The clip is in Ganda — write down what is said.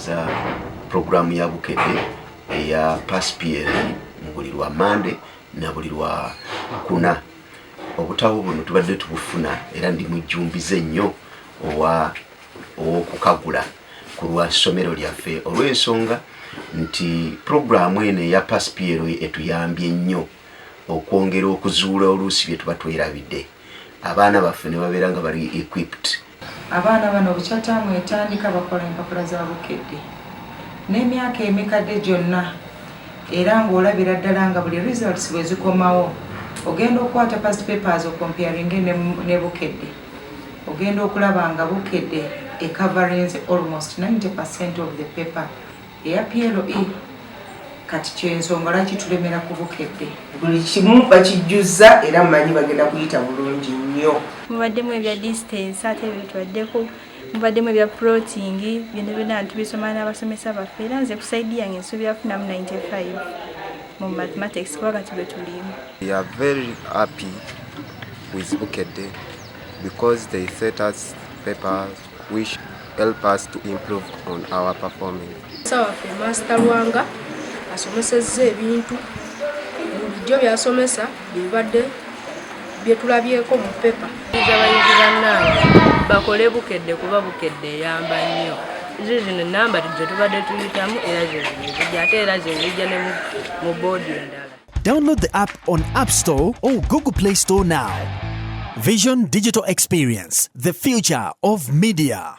za puroguramu ya Bukedde eya Pass PLE mu buli lwa Mande na buli lwa kuna. Obutabo buno tubadde tubufuna, era ndi mujjumbize nnyo owa ow'okukagula ku lwa ssomero lyaffe, olw'ensonga nti puroguramu eno eya Pass PLE etuyambye nnyo okwongera okuzuula oluusi bye tuba twerabidde, abaana baffe ne babeera nga bali equipped. Abaana bano bukya taamu etandika bakola empapula za Bukedde n'emyaka emikadde gyonna, era ng'olabira ddala nga buli results bwe zikomawo, ogenda okukwata past papers ocomparinge ne Bukedde, ogenda okulaba nga Bukedde ecoverinze almost 90% of the paper eya PLE. Kati kyensonga lwaki tulemera ku Bukedde. Buli kimu bakijjuzza, era mmanyi bagenda kuyita bulungi nnyo. Mubaddemu ebya distance, ate ebyo tubaddeko, mubaddemu ebya plotting, byonna byonna tubisoma n'abasomesa baffe. Era nze ku side yange nsuubira kufunamu 95 mu mathematics, kuba kati bwe tulimu. We are very happy with Bukedde because they set us papers which help us to improve on our performance. Waffe Master Lwanga asomesezza ebintu bulijjo byasomesa, byebibadde byetulabyeko mu pepa. Abayizi bannange bakole Bukedde, kuba Bukedde eyamba nnyo. Zino enamba ze tubadde tuyitamu era zezino zijja, ate era zezijja ne mu boodi endala. Download the app on App Store or Google Play Store now. Vision Digital Experience, the future of media.